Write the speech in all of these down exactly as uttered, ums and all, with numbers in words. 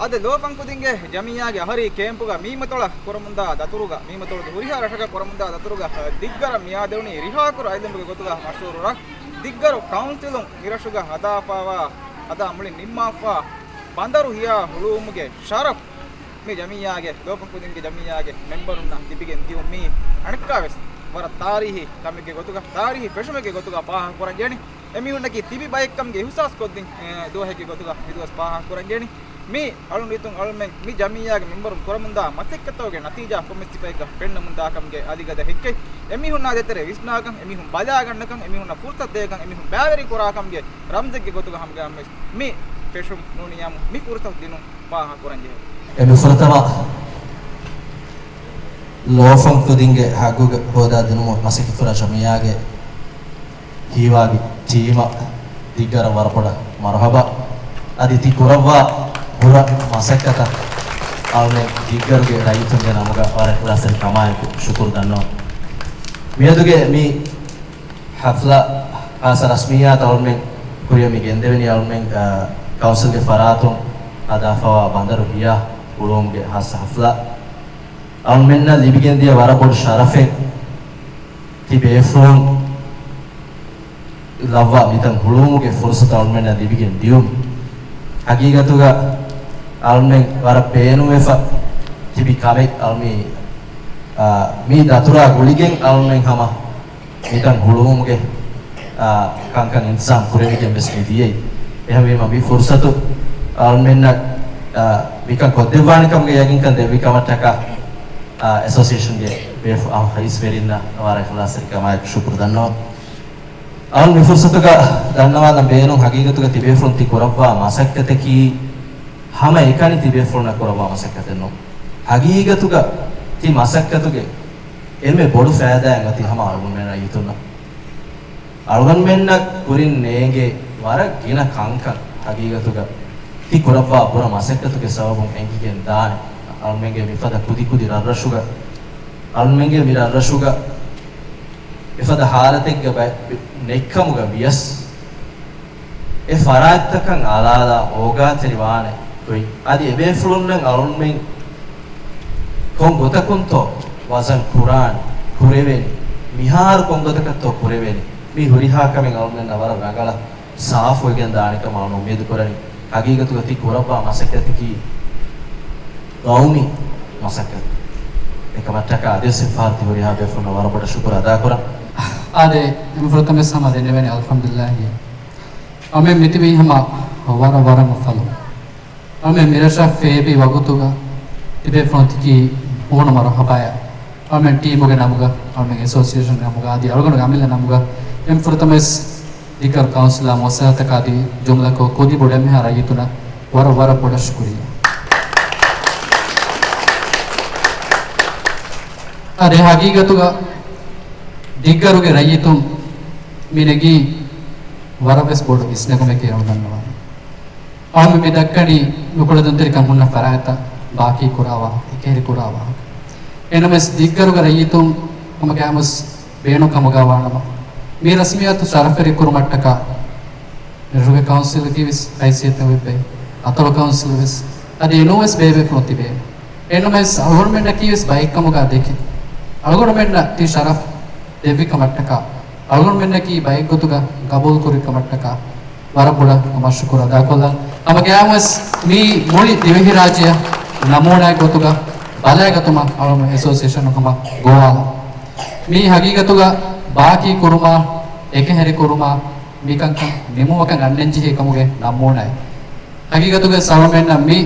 އަދި ލޯފަން ކުދިންގެ ޖަމިއްޔާގެ އަހަރީ ކޭމްޕުގަ މީމަތޮޅަށް ކުރަމުންދާ ދަތުރުގަ، މީމަތޮޅުގެ ހުރިހާ ރަށަކަށް ކުރަމުންދާ ދަތުރުގަ، ދިއްގަރަށް މިއާދެވުނީ ރިހާކުރު އަތްލުނބުގެ ގޮތުގަ މަޝްހޫރު ރަށް. ދިއްގަރު ކައުންސިލުން މިރަށުގަ ހަދާފާވާ، ހަދާ މުޅިން ނިންމާފާ ބަނދަރު ހިޔާ ހުޅުވުމުގެ ޝަރަފް މި ޖަމިއްޔާގެ، ލޯފަން ކުދިންގެ ޖަމިއްޔާގެ މެމްބަރުންނަށް ލިބިގެން ދިޔުން މީ އަނެއްކާވެސް ވަރަށް ތާރީހީ ކަމެއްގެ ގޮތުގަ، ތާރީހީ ފެށުމެއްގެ ގޮތުގަ ފާހަގަ ކުރަން ޖެހެނީ. އެމީހުންނަކީ ތިބި ބައެއްކަމުގެ އިހުސާސް ކޮށްދިން، އެ، ދުވަހެއްގެ ގޮތުގަ މިދުވަސް ފާހަގަ ކުރަން ޖެހެނީ. މި އަޅުން ރީތުން އަޅުމެން މި ޖަމިއްޔާގެ މެމްބަރުން ކުރަމުންދާ މަސައްކަތުގެ ނަތީޖާ ކޮންމެ ސިފައެއްގަ ފެންނަމުންދާކަމުގެ އަލިގަދަ ހެއްކެއް. އެމީހުންނާ ދޭތެރޭ ވިސްނާކަން، އެމީހުން ބަލާގަންނަކަން، އެމީހުންނަށް ފުރުސަތު ދޭކަން، އެމީހުން ބައިވެރި ކުރާކަމުގެ ރަމްޒެއްގެ ގޮތުގަ ހަމަގައިމުވެސް މި ފެށުން ނޫނިއްޔާމު މި ފުރުސަތު ދިނުން ފާހަގަ ކުރަން ޖެހޭ. އެންމެ ފުރަތަމަ ލޯފަން ކުދިންގެ ހައްގުގެ ހޯދާ ދިނުމަށް މަސައްކަތް ކުރާ ޖަމިއްޔާގެ ހީވާގި ޓީމަށް ދިއްގަރަށް ވަރަށް ބޮޑަށް މަރުހަބާ. އަދި ތި ކުރައްވާ ބުރަ މަސައްކަތަށް އަޅުމެން ދިއްގަރުގެ ރައްޔިތުންގެ ނަމުގަ ވަރަށް އިޚްލާޞްތެރި ކަމާއެކު ޝުކުރު ދަންނަވަން. މިއަދުގެ މި ހަފްލާ ޚާއްޞަ ރަސްމިއްޔާތު އަޅުމެން ކުރިއަށް މި ގެންދެވެނީ އަޅުމެން، އާ، ކައުންސިލްގެ ފަރާތުން ހަދާފަވާ ބަނދަރު ހިޔާ ހުޅުވުމުގެ ޚާއްޞަ ހަފްލާ. އަޅުމެންނަށް ލިބިގެންދިޔަ ވަރަށް ބޮޑު ޝަރަފެއް ތި ބޭފުޅުން ލައްވާ މިތަން ހުޅުވުމުގެ ފުރުސަތު އަޅުމެންނަށް ލިބިގެން ދިޔުން. ހަގީގަތުގަ އަޅުމެން ވަރަށް ބޭނުންވެފަ ތިބި ކަމެއް އަޅުމީ، އާ، މި ދަތުރާ ގުޅިގެން އަޅުމެން ހަމަ މިތަން ހުޅުވުމުގެ، އާ، ކަންކަން އިންތިޒާމް ކުރެވިގެން ވެސް މި ދިޔައީ. އެހެންވީމަ މި ފުރުސަތު އަޅުމެންނަށް، އާ، މިކަން ކޮށްދެއްވާނެ ކަމުގެ ޔަގީންކަން ދެއްވި ކަމަށްޓަކާ، އާ، އެސޯސިއޭޝަންގެ ބޭފު-، އާ، ރައީސްވެރިންނަށް ވަރަށް އިޚްލާޞްތެރި ކަމާއެކު ޝުކުރު ދަންނަވަން. އަޅުން މި ފުރުސަތުގަ ދަންނަވާލަން ބޭނުން ހަގީގަތުގަ ތިބޭފުޅުން ތި ކުރައްވާ މަސައްކަތަކީ ހަމަ އެކަނި ތިބޭފުޅުންނަށް ކުރައްވާ މަސައްކަތެއް ނޫން. ހަގީގަތުގަ ތި މަސައްކަތުގެ އެންމެ ބޮޑު ފައިދާއެއް އޮތީ ހަމަ އަޅުގަނޑުމެން ރައްޔިތުންނަށް. އަޅުގަނޑުމެންނަށް ކުރިން ނޭނގޭ ވަރަށް ގިނަ ކަންކަން ހަގީގަތުގަ ތި ކުރައްވާ ބުރަ މަސައްކަތުގެ ސަބަބުން އެނގިގެން ދާނެ. އަޅުމެންގެ މިފަދަ ކުދިކުދި ރަށްރަށުގަ، އަޅުމެންގެ މި ރަށްރަށުގަ އެފަދަ ހާލަތެއްގަ ބައި-، ނެތްކަމުގަ ވިޔަސް، އެ ފަރާތްތަކަށް އަޅާލާ އޯގާތެރިވާނެ ގޮތް. އަދި އެބޭފުޅުންނަށް އަޅުމެން ކޮން ގޮތަކުންތޯ ވަޒަން ކުރާނެ، ކުރެވޭނެ، މިހާރު ކޮން ގޮތަކަށްތޯ ކުރެވޭނެ، މި ހުރިހާ ކަމެއް އަޅުމެންނަށް ވަރަށް ރަނގަޅަށް ސާފުވެގެން ދާނެކަމަށް އަޅުން އުއްމީދު ކުރަނީ. ހަގީގަތުގަ ތި ކުރައްވާ މަސައްކަތަކީ ގައުމީ މަސައްކަތެއް. އެކަމަށްޓަކާ އަދިވެސް އެއްފަހަރު ތި ހުރިހާ ބޭފުޅުންނަށް ވަރަށް ބޮޑަށް ޝުކުރު އަދާކުރަން. އާދެ، އެންމެ ފުރަތަމަ ވެސް ހަމަ ދެންނެވެނީ އަލްޙަމްދުލިއްލާހި. އަޅުމެން މިތިބީ ހަމަ ވަރަށް ވަރަށް އުފަލުން. އަޅުމެން މިރަށަށް ފޭބި ވަގުތުގަ ތިބޭފުޅުން ތިކީ ހޫނު މަރުޙަބާއަށް. އަޅުމެން ޓީމުގެ ނަމުގަ، އަޅުމެން އެސޯސިއޭޝަންގެ ނަމުގަ، އަދި އަޅުގަނޑުގެ އަމިއްލަ ނަމުގަ އެންމެ ފުރަތަމަ ވެސް ދިއްގަރު ކައުންސިލާ މުއައްސަސާތަކާ އަދި ޖުމްލަކޮށް ކުދި ބޮޑެތި އެންމެހާ ރައްޔިތުންނަށް ވަރަށް ވަރަށް ބޮޑަށް ޝުކުރިއްޔާ. އާދެ، ހަގީގަތުގަ ދިއްގަރުގެ ރައްޔިތުން މި ނެގީ ވަރަށް ވެސް ބޮޑު އިސްނެގުމެކޭ އަޅުގަނޑު ދަންނަވާނެ. އަޅުގަނޑު މި ދައްކަނީ ނުކުޅެދުންތެރިކަން ހުންނަ ފަރާތްތައް ބާކީ ކުރާ ވާހަކަ، އެކަހެރި ކުރާ ވާހަކަ. އެހެންނަމަވެސް ދިއްގަރުގެ ރައްޔިތުން ހަމަ ގައިމުވެސް ބޭނުން ކަމުގަ ވާނަމަ، މި ރަސްމިއްޔާތު ޝަރަފްވެރި ކުރުމަށްޓަކާ މިރަށުގެ ކައުންސިލަކީ ވެސް ހައިސިއްޔަތު އޮތް ބައެއް، އަތޮޅު ކައުންސިލް ވެސް، އަދި އެނޫން ވެސް ބޭބޭފުޅުން ތިބޭ. އެހެންނަމަވެސް އަޅުގަނޑުމެންނަކީ ވެސް ބައެއްކަމުގަ ދެކެ، އަޅުގަނޑުމެންނަށް ތި ޝަރަފް ދެއްވި ކަމަށްޓަކާ، އަޅުގަނޑުމެންނަކީ ބައެއްގޮތުގަ ގަބޫލު ކުރި ކަމަށްޓަކާ، ވަރަށް ބޮޑަށް ހަމަ ޝުކުރު އަދާކޮށްލަން. ހަމަ ގައިމުވެސް މި މުޅި ދިވެހިރާއްޖެއަށް ނަމޫނާއެއް ގޮތުގަ ބަލައިގަތުމަށް އަޅުގަނޑު އެސޯސިއޭޝަނުން ހަމަ ގޮވާލަން. މީ ހަގީގަތުގަ ބާކީ ކުރުމާ، އެކަހެރި ކުރުމާ، މިކަންކަން ނިމުމަކަށް ގަންނަންޖެހޭ ކަމުގެ ނަމޫނާއެއް. ހަގީގަތުގަ އަޅުމެންނަށް މި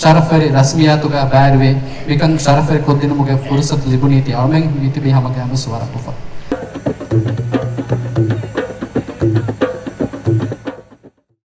ޝަރަފްވެރި ރަސްމިއްޔާތުގަ ބައިވެރިވެ، މިކަން ޝަރަފްވެރި ކޮށްދިނުމުގެ ފުރުސަތު ލިބުނީތީ އަޅުމެން މިތިބީ ހަމަ ގައިމުވެސް ވަރަށް އުފަލުން.